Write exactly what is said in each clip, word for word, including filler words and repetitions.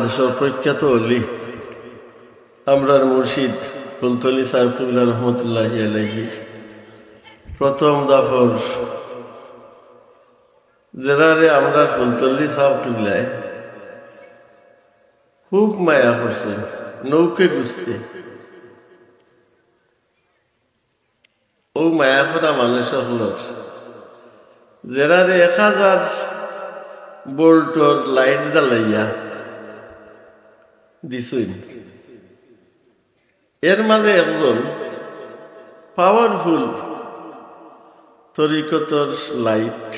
দেশর প্রখ্যাত অলি, আমরার মুর্শিদ ফুলতলি সাহেব কিবলা রহমতুল্লাহি আলাইহি প্রথম দফর যেরারে আমরার ফুলতলি সাহেব কিবলায় খুব মায়া করছে, নৌকে গুছতে। ও মায়া করা মানুষ অকলর, যেরারে এক হাজার ভোল্টর লাইট জ্বালাইয়া দিছইন, এর মাঝে একজন পাওয়ারফুল তরিকতর লাইট,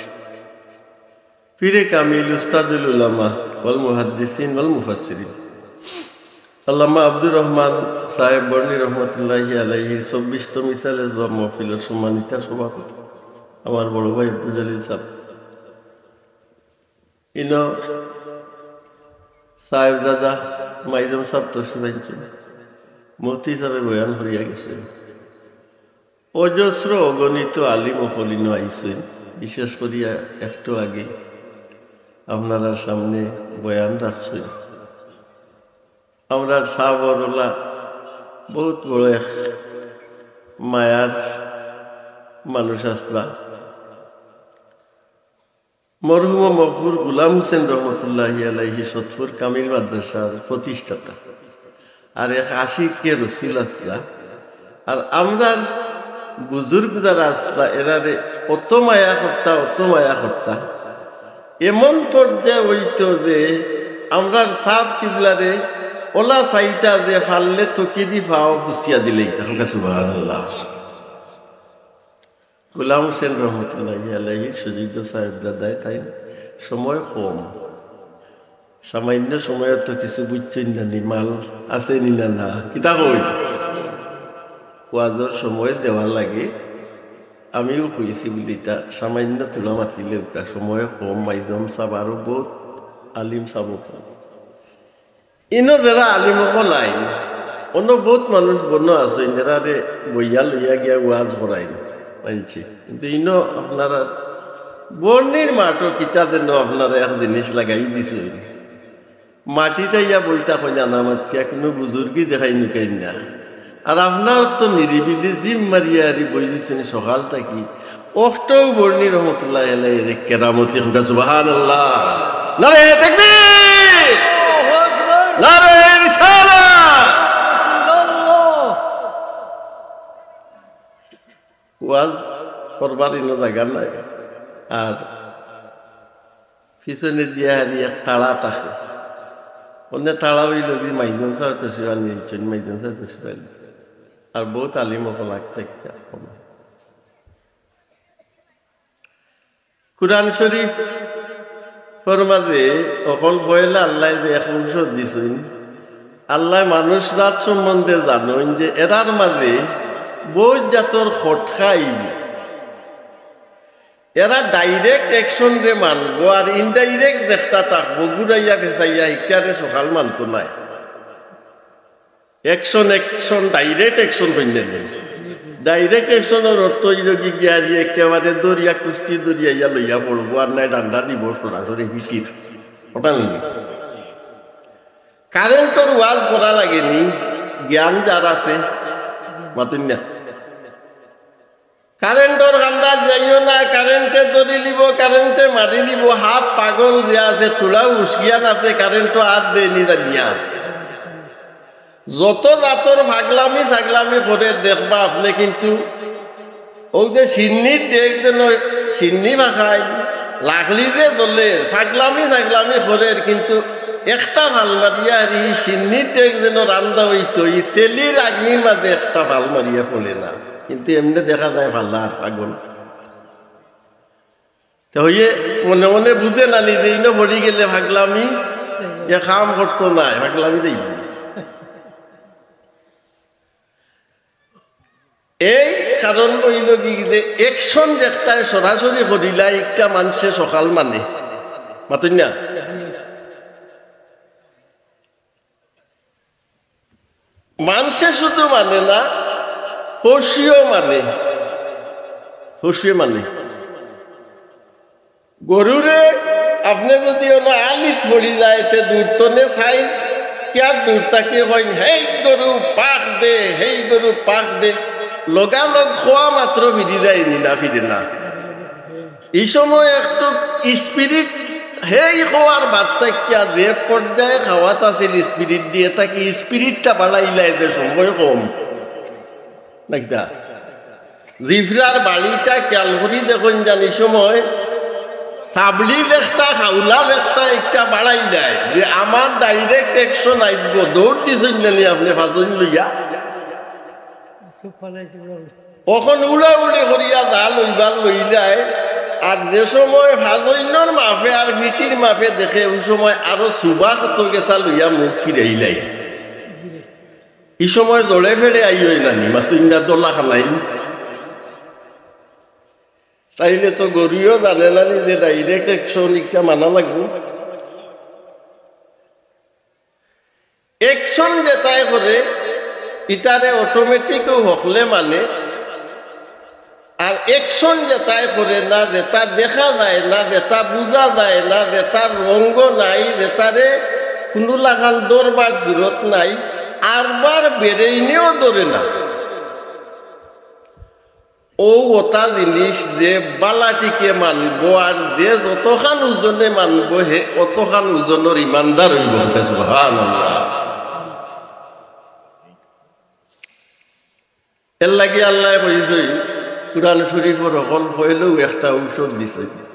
পীরে কামিল উস্তাদুল উলামা ওয়াল মুহাদ্দিসিন ওয়াল মুফাসসিরিন আল্লামা আব্দুর রহমান সাহেব বর্ণী রহমতুল্লাহি আলাইহির চব্বিশতম ইসালে জবাব মহফিলর সম্মানিতা সভাপতি আমার বড় ভাই আব্দুল জলিল সাহেব, ইনো সাহেবজাদা মাইজম সাহেব তশরিফ আনছইন, মুফতি সাহেবে বয়ান করিয়া গেছইন। অজস্র অগণিত আলিম অকল ইনো আইছইন। বিশেষ করিয়া একটু আগে আপনারার সামনে বয়ান রাখছইন আমরার সাবরওয়ালা বহুত বড় এক মায়ার মানুষ আছলা, মরহুম ও মগফুর গুলাম হোসেন রহমতুল্লাহি আলাইহি সতপুর কামিল মাদ্রাসার প্রতিষ্ঠাতা। আর এক আশিকে রসুল আছলা। আর আমরার বুজুর্গ যারা আছলা, এরারে অত মায়া করতা, অত মায়া করতা, এমন পর্যায়ে অইতো যে আমরার সাব কিবলারে অলা চাইতা যে পারলে তকিদি পাও পুছিয়া দিলেই। সুবহানাল্লাহ। গোলাম হোসেন রহমতুল্লাহি আলাইহি সুযোগ্য সাহেবজাদায় তাইন সময় কম, সামান্য সময় তো কিছু বুঝছইন না নি, মাল আছে নি না, না, কিতা কই? ওয়াজর সময় দেওয়া লাগে। আমিও কইছি বুলি ইতা সামান্য তুলা মাতিলে উকা সময় কম, মাইজম সাব আরো বহুত আলিম সাব অকল। ইনো যেরা আলিম অকল আইন, অন্য বহুত মানুষ বন্য আছে, এরারে বইয়া লইয়া গিয়া ওয়াজ করাইন মানছি। কিন্তু ইনো আপনারা বর্ণির মাঠও কিতা যেন আপনারা এক জিনিস লাগাই দিছইন। মাটিত আইয়া বইতা কই জানা মাতিয়া, কোনো বুজুর্গি দেখাই নুকাইন না। আর আপনার তো নিরিবিলি জিম মারিয়া আরি বই দিছইন সকাল থাকি। অখটাউ বর্ণি রহমতুল্লাহ আলাইহির কেরামতি। কউক্কা সুবহানাল্লাহ। নারায়ে তাকবীর। নারায়ে রিসালাত। ওয়াজ করবার ইনো জাগা নাই। আর পিছনে দিয়া হারি এক তাড়া থাকে। অন্য তাড়া অইলো কি মাইজম সাহেব তশরিফ আনছইন, মাইজম সাহেব তশরিফ আনছইন। আর বহুত আলিম অকল আগ থাকি। কুরআন শরীফর মাঝে অকল পয়লা আল্লায় যে এক ঔষধ দিছইন, আল্লায় মানুষ জাত সম্বন্ধে জানইন যে এরার মাঝে বহুত জাতর খটকা আইবো। এরা direct action রে মানবো, আর indirect যেটা থাকবো, ঘুরাইয়া ফেসাইয়া হিটারে সকাল মানতো নায়। Action, action, direct action coin না নি। Direct action-র অর্থ অইলো কি গিয়া যে একেবারে দরিয়া কুস্তি দরিয়াইয়া লইয়া পড়বো, আর নায় ডান্ডা দিবো সরাসরি পিঠিত। ওটা নি। কারেন্টর ওয়াজ করা লাগে নি, জ্ঞান যার আছে, মাতইন না। কারেন্টর কান্দাত যাইও না, কারেন্টে ধরি লিবো, কারেন্টে মারি লিবো, হাফ পাগল যে আছে, থুড়া হুশ জ্ঞান আছে, কারেন্টো আত দেয়নি জানিয়া। যত জাতর ফাগলামি ছাগলামি করের দেখবা আপনে, কিন্তু অউ যে শিন্নির ডেক যেন শিন্নি ফাকায়, লাকড়ি যে জ্বলের, ফাগলামি ছাগলামি করের, কিন্তু একটা ফাল মারিয়া আর ই শিন্নির ডেক যেন রান্দা অইতো, ই সেলির আগ্নির মাঝে একটা ফাল মারিয়া পড়ে না। কিন্তু এমনে দেখা যায় ফালা আর পাগল। তে অইয়ে মনে মনে বুঝে না নি যে ইনো পড়ি গেলে ফাগলামি এ কাম করতো নায়, ফাগলামি দেই। এই কারণ অইলো কি যে action যেটায় সরাসরি করিলায় একটা মানষে সকাল মানে, মাতইন না? মানষে শুধু মানে না, পশুও মানে, পশুয়ে মানে। গরুরে আপনে যুদি অনো আলিত পড়ি যায়, তে দূর তনে চাইন, কিয়ার দূর থাকি কইন, "হেই গরু, পাক দে, হেই গরু, পাক দে।" লগালগ কওয়া মাত্র ফিরি যায়নি, না ফিরে না? ই সময় একটু spirit, হেই কওয়ার বাদ থাকিয়া যে পর্যায়ে খাওয়াত আছিল, spirit দিয়া থাকি spiritটা বাড়াইলায় যে সময় কম। নাকিতা? জিফরার বাড়িটা খেয়াল করি দেখইন জানি সময় তাবলি দেখতা, খাউলা দেখতা একটা বাড়াই দেয় যে আমার direct action আইব, দৌড় দিছইন জানি আপনে ফাজন লইয়া। অখন উড়াউড়ি করিয়া যা লইবার লইলায়, আর যে সময় ফাজইনর মাফে আর ফিটির মাফে দেখে, ওই সময় আরো সুবা কত গেছা লইয়া মুখ ফিরাইলাই। ই সময় জড়ে ফেড়ে আইও নানি, মাতুইন্না দলা খানাই। তাইলে তো গরুও জানে নানি যে direct action একটা মানা লাগবো। Action যেতায় করে, ইতারে automatic ও হকলে মানে, আর action যেতায় করে না, যেতা দেখা যায় না, যেতা বুঝা যায় না, যেতার রঙ্গ নাই, যেতারে কুনু লাখান ধরবার সুরত নাই, আরবার বেরেইনেও ধরে না। ও ওতা জিনিস যে বালাটিকে মানবো, আর যে যতখান ওজনে মানবো, হে অতখান ওজনর ইমানদার অইবো। সুবহানাল্লাহ। এর লাগি আল্লায় কইছইন, কুরআন শরীফর হকল ফয়লেউ একটা ঔষধ দিছইন।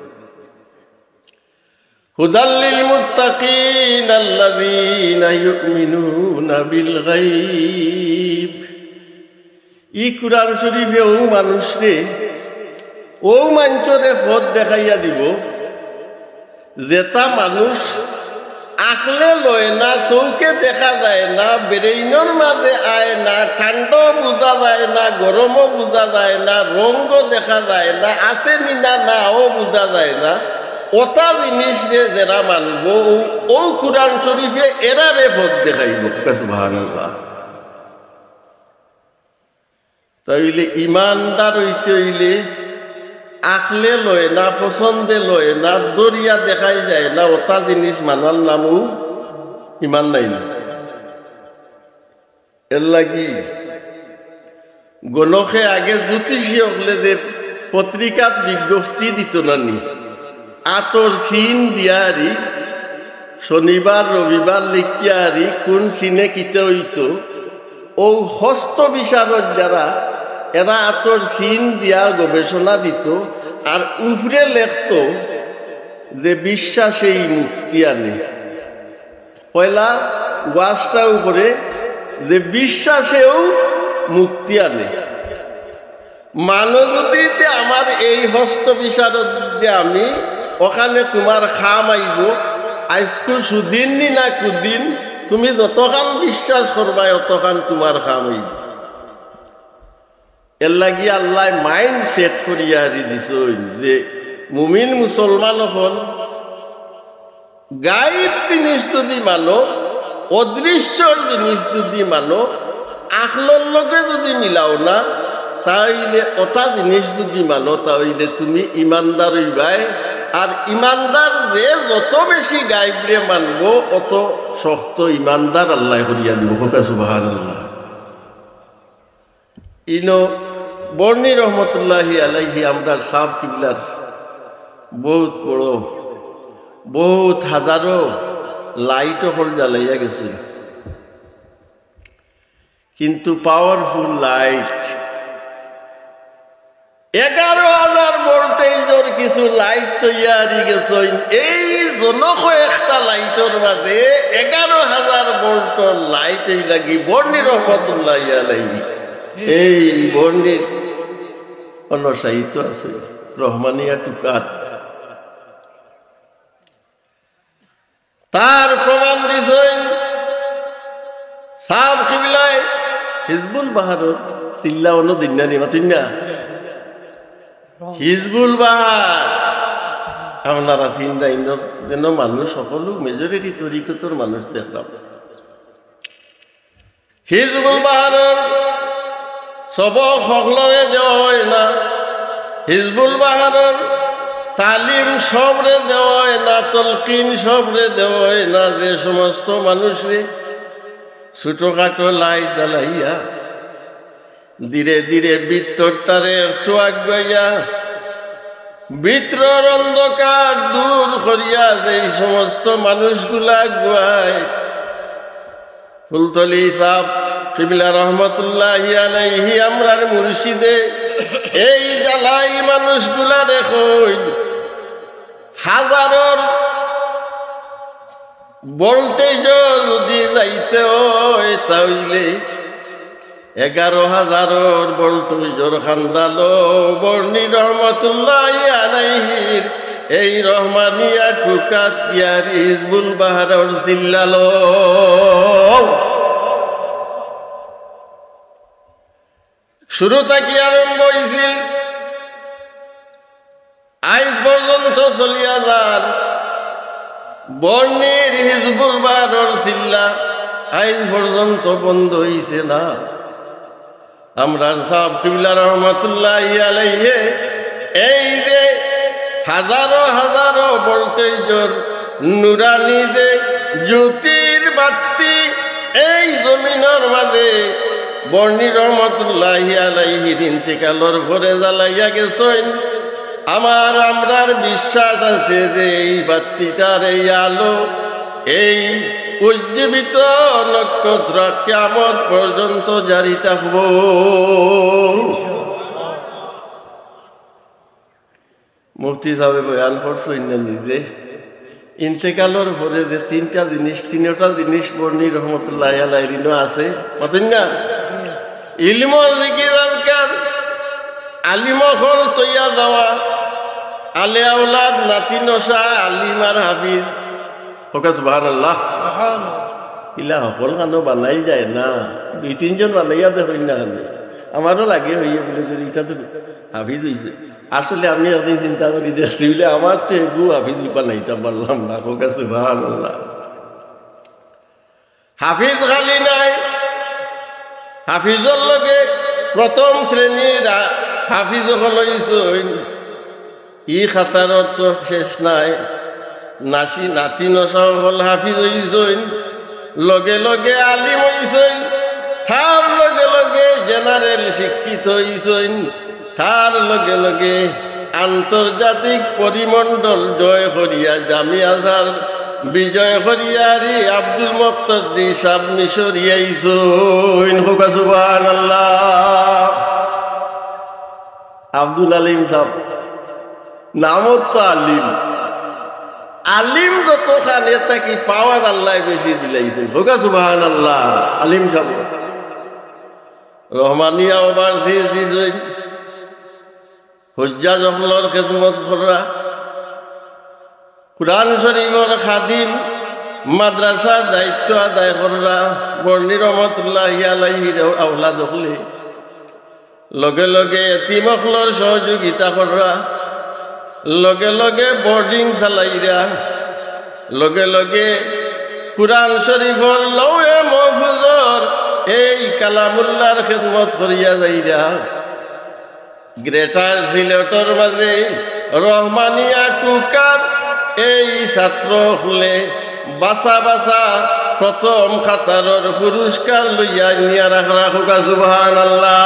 হুদাল লিল মুত্তাকিন আল্লাযীনা ইউমিনুনা বিল গায়ব। ই কুরআন শরীফে অউ মানুষরে, অউ মানষরে পথ দেখাইয়া দিবো, যেতা মানুষ আখলে লয় না, চউখে দেখা যায় না, বেরেইনর মাঝে আয় না, ঠান্ডাও বুঝা যায় না, গরমও বুঝা যায় না, রঙ্গ দেখা যায় না, আছে নি না, নাও বুঝা যায় না, ওতা জিনিসরে যেরা মানবো, অউ, অউ কুরআন শরীফে এরারে পথ দেখাইবো। সুবহানাল্লাহ। তাইলে ইমানদার অইতে অইলে আখলে লয় না, পছন্দে লয় না, ধরিয়া দেখাই যায় না, ওতা জিনিস মানার নামউ ইমান নায় নি। এর লাগি গণকে আগে জ্যোতিষী অকলে যে পত্রিকাত বিজ্ঞপ্তি দিতো নানি, আতর চিন দিয়ারি, শনিবার রবিবার লিখিয়ারি, কুন চিনে কিতা অইতো, অউ হস্ত বিশারদ যেরা, এরা আতর চিন দিয়া গবেষণা দিতো, আর উপরে লেখতো যে বিশ্বাসেই মুক্তি আনে। পয়লা ওয়াজটা উপরে যে বিশ্বাসেও মুক্তি আনে। মানো যুদি তে আমার এই হস্ত বিশারদ দিয়া আমি অখানে তুমার কাম আইবো, আইজকু সুদিন নি না কুদিন, তুমি যতখান বিশ্বাস করবায় অতখান তুমার কাম আইবো। এর লাগি আল্লায় mind set করিয়া হারি দিছইন যে মুমিন মুসলমান অকল গাইব জিনিস যুদি মানো, অদৃশ্যর জিনিস যুদি মানো, আখলর লগে যুদি মিলাও না, তাইলে অতা জিনিস যুদি মানো, তাইলে তুমি ইমানদার অইবায়। আর ইমানদার যে যত বেশি গাইবরে মানবো, অত শক্ত ইমানদার আল্লায় করিয়া দিবো। কউক্কা সুবহানাল্লাহ। ইনো বর্ণী রহমতুল্লাহি আলাইহি আমরার সাব কিবলার বউত বড়, বউত হাজারো light অকল জ্বালাইয়া গেছইন, কিন্তু powerful light, এগারো হাজার voltageর কিছু light তৈয়ারি গেছইন। এই জনক একটা lightর মাঝে এগারো হাজার voltর light। এই লাগি বর্ণী রহমতুল্লাহি আলাইহি, এই বর্ণীর অনসায়িত আছে রহমানিয়া টুকাত। তার প্রমাণ দিছইন সাব কিবলায় হিজবুল বাহারর চিল্লা অনো দিন না নি, মাতিন না? হিজবুল বাহার, আপনারা চিনরা ইনো যেন মানুষ সকল majority তরিকতর মানুষ দেখলাম। হিজবুল বাহারর সবক হকলরে দেওয়া অয় না। হিজবুল বাহারর তালিম সবরে দেওয়া অয় না, তলকিন সবরে দেওয়া অয় না। যে সমস্ত মানুষরে ছোটখাটো লাইট জ্বালাইয়া ধীরে ধীরে ভিতরটারে একটু আগুয়াইয়া, ভিতরর অন্ধকার দূর করিয়া যেই সমস্ত মানুষগুলা আগুয়ায়, ফুলতলি সাব কিবলা রহমতুল্লাহি আলাইহি, আমরার মুর্শিদে এই জ্বালাই মানুষগুলারে কইন, হাজারর ভোল্টেজও যদি যাইতে অয়, তা অইলে এগারো হাজারর ভোল্টেজর কান্দালো। বর্ণি রহমতুল্লাহি আলাইহির এই রহমানিয়া টুকাত ইয়ারি হিজবুল বাহারর চিল্লালো। শুরু থাকি আরম্ভ অইছিল, আইজ পর্যন্ত চলিয়া যার। বর্ণির হিজবুল বাহারর চিল্লা আইজ পর্যন্ত বন্ধ অইছে না। আমরার সাব কিবলা রহমতুল্লাহি আলাইহি এই যে হাজারো হাজারো ভোল্টেজর নুরানি যে জ্যোতির বাত্তি এই জমিনর মাঝে বর্ণি রহমতুল্লাহি আলাইহির ইন্তেকালর পরে জ্বালাইয়া গেছইন। আমার আমরার বিশ্বাস আছে যে এই বাত্তিটার এই আলো, এই উজ্জীবিত নক্ষত্র কিয়ামত পর্যন্ত জারি থাকবো। মুফতি সাবে বয়ান করছইন না নিজে, ইন্তেকালর পরে যে তিনটা জিনিস, তিনটা জিনিস বর্ণি রহমতুল্লাহি আলাইহির ইনো আছে, মাতইন না? ইলমর জিকির আজকার, আলিম অকল তৈয়া যাওয়া, আলে আওলাদ, নাতি নশা, আলিম আর হাফিজ। কউক্কা সুবহানাল্লাহ। ইলা হকল খানো বানাই যায় না, দুই তিনজন বানাইয়া দেখইন না খানো। আমারও লাগে অইয়ে বুলে যে ইটা তো হাফিজ অইছে। আসলে আমি একদিন চিন্তা করি দেখছি বুলে আমার তো এগু হাফিজ বানাইতাম পারলাম না। কউক্কা সুবহানাল্লাহ। হাফিজ খালি নায়, হাফিজর লগে প্রথম শ্রেণীর আ-, হাফিজ অকল অইছইন। ই খাতারর তো শেষ নাই। নাসি-, নাতি নশা অকল হাফিজ অইছইন, লগে লগে আলিম অইছইন, তার লগে লগে জেনারেল শিক্ষিত অইছইন, তার লগে লগে আন্তর্জাতিক পরিমণ্ডল জয় করিয়া, জামি আজহার বিজয় করিয়া, আরি আব্দুল মুক্তাদির সাব মিশরি আইছইন। কউক্কা সুবহানাল্লাহ। আব্দুল আলিম সাব, নামও তো আলিম। আলিম যত খান, এর থাকি পাওয়ার আল্লায় বেশি দিলাইছইন। কউক্কা সুবহানাল্লাহ। আলিম সাব রহমানিয়া ওভারসিজ দিছইন, হুজ্জাজ অকলর খেদমত কররা, কুরআন শরীফর খাদিম, মাদ্রাসার দায়িত্ব আদায় কররা, বর্ণি রহমতুল্লাহি আলাইহির আওলাদ অকলে। লগে লগে এতিম অকলর সহযোগিতা কররা, লগে লগে বোর্ডিং চালাইরা, লগে লগে কুরআন শরীফর লৌহে মাহফুজর এই কালামুল্লাহর খেদমত করিয়া যাইরা। গ্রেটার সিলেটর মাঝে রহমানিয়া টুকার এই ছাত্র অকলে বাছা বাছা প্রথম খাতারর পুরস্কার লইয়া নিয়া রাখরা। কউক্কা সুবহানাল্লাহ।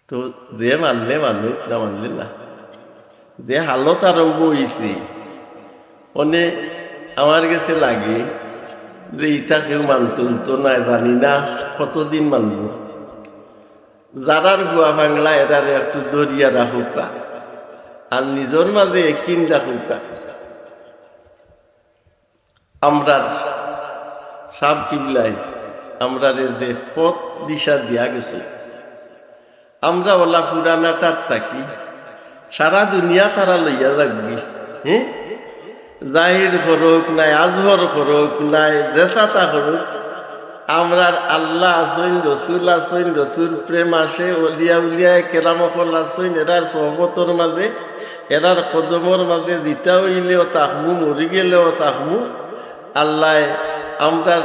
তো যে মানলে মানুক, না মানলে না। যে হালত আরম্ভ অইছে, অনে আমার গেছে লাগে যে ইতা কেউ মানতো তো নায়, জানি না কতদিন মানবো। যারার গুয়া বাংলা এরারে একটু ধরিয়া রাখউক্কা, আর নিজর মাঝে একিন রাখউক্কা। আমরার সাব কিবলায় আমরারে যে পথ দিশা দিয়া গেছে, আমরা অলা পুরানাটাত থাকি, সারা দুনিয়া তারা লইয়া যাউকগি। হ্যাঁ, জাহির করউক নায়, আজহর করউক নায়, যেতা তা করউক, আমরার আল্লাহ আছইন, রসুল আছইন, রসুল প্রেম আছে, অলিয়া উলিয়ায়ে কেরাম অকল আছইন, এরার সোহবতর মাঝে, এরার কদমর মাঝে জিতা অইলেও থাকমু, মরি গেলেও থাকমু। আল্লায় আমরার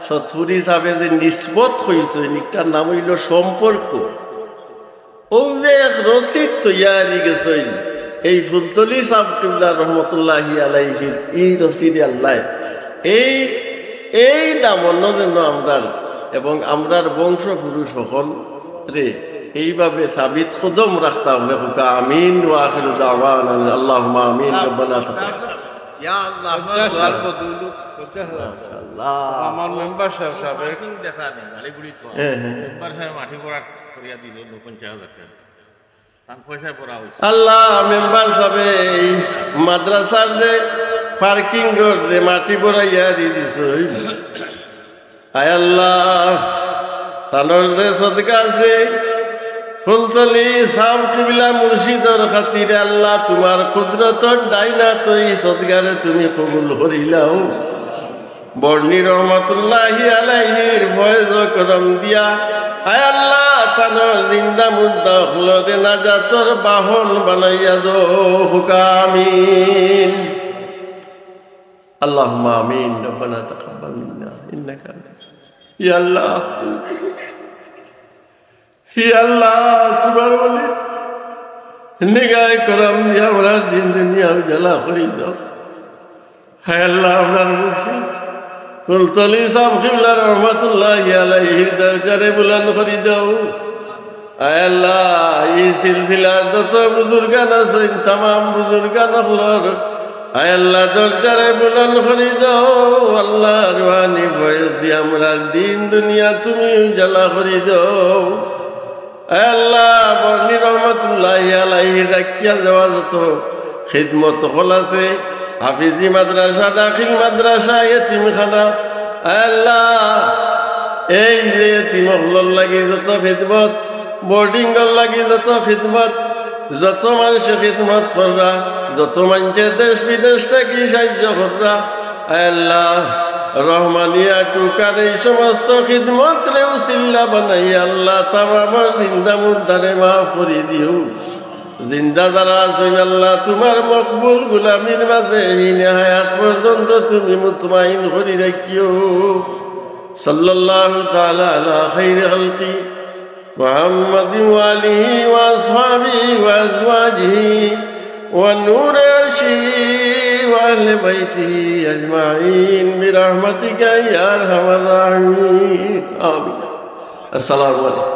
সৎপুরি সাবে যে নিসবত কইছইন, ইটার নাম অইলো সম্পর্ক। অউ যে এক রশিদ তৈয়ারি গেছইন, এই ফুলতলি সাব কিবলা রহমতুল্লাহি আলাইহির ই রশিদে আল্লাহ এই, এই দামন যেন আমরার এবং আমরার বংশপুরুষ অকলরে এইভাবে সাবিত কদম রাখতা অইবো। কউক্কা আমিন। ওয়া আখিরু দাওয়ানা আল্লাহুম্মা আমিন। রব্বানা তাকাব্বাল। ইয়া আল্লাহ, আপনার দোয়ার কবুল হোক। মাশাআল্লাহ। আমার মেম্বার সাব সাবেক। দেখা নেই, গালিগুলি তো। হ্যাঁ, হ্যাঁ। মেম্বার সাবে মাটি ভরা করিয়া দিল পঞ্চাশ হাজার টাকা। তান পয়সায় ভরা অইছে। আল্লাহ, মেম্বার সাবে এই মাদ্রাসার যে পার্কিং ঘর যে মাটি ভরাইয়া দি দিছইন, আয় আল্লাহ, তানর যে সদকা আছে, ফুলতলি সাব কিবলা মুর্শিদর খাতিরে আল্লাহ, তুমার কুদরতর ডাইন আতো ই সদকারে তুমি কবুল করিলাও। বর্ণী রহমতুল্লাহি আলাইহির ফয়েজ ও করম দিয়া, আয় আল্লাহ, তানর জিন্দা মুর্দা অকলরে নাজাতর বাহন বানাইয়া দেও। কউক্কা আমিন। আল্লাহুম্মা আমিন। রব্বানা তাকাব্বাল মিন্না ইন্নাকা আনতাল। ইয়া আল্লাহ, তুমি, ইয়া আল্লাহ, তুমার ওলির নিগাহে করম দিয়া আমরার দিন দুনিয়া উজালা করি দেও। হায় আল্লাহ, আমরার মুর্শিদ ফুলতলি সাব কিবলা রহমতুল্লাহি আলাইহির দরজারে বুলন্দ করি দেও। আয় আল্লাহ, ই সিলসিলার যত বুজুর্গান আছইন, তামাম বুজুর্গান অকলর, আয় আল্লাহ, দরজারে বুলন্দ করি দেও। আল্লাহ, রুহানি ফয়েজ দি আমরার দিন দুনিয়া তুমি উজালা করি দেও। আয় আল্লাহ, বর্ণী রহমতুল্লাহি আলাইহি রাখিয়া যাওয়া যত খিদমত অকল আছে, হাফিজি মাদ্রাসা, দাখিল মাদ্রাসা, এতিমখানা, আয় আল্লাহ, এই যে এতিম অকলর লাগি যত খিদমত, বোর্ডিংর লাগি যত খিদমত, যত মানষে খিদমত কররা, যত মানষে দেশ বিদেশ থাকি সাহায্য কররা, আয় আল্লাহ, রহমানিয়া টুকার এই সমস্ত খিদমতরে উসিলা বানাইয়া আল্লাহ, তামামর জিন্দা মুর্দারে মাফ করি দিও। জিন্দা যারা আছইন আল্লাহ, তুমার মকবুল গুলামির মাঝে হিনে হায়াত পর্যন্ত তুমি মুতমাইন করি রাখিও। সাল্লাল্লাহু তাআলা আলা খাইরি খালকি মুহাম্মাদিন ওয়া আলিহি ওয়া আসহাবিহি ওয়া আজওয়াজিহি ওয়া নূরি আরশিহি ওয়া আহলি বাইতিহি আজমাইন বিরাহমাতিকা ইয়া আরহামার রাহিমিন। আমিন। আসসালামু আলাইকুম।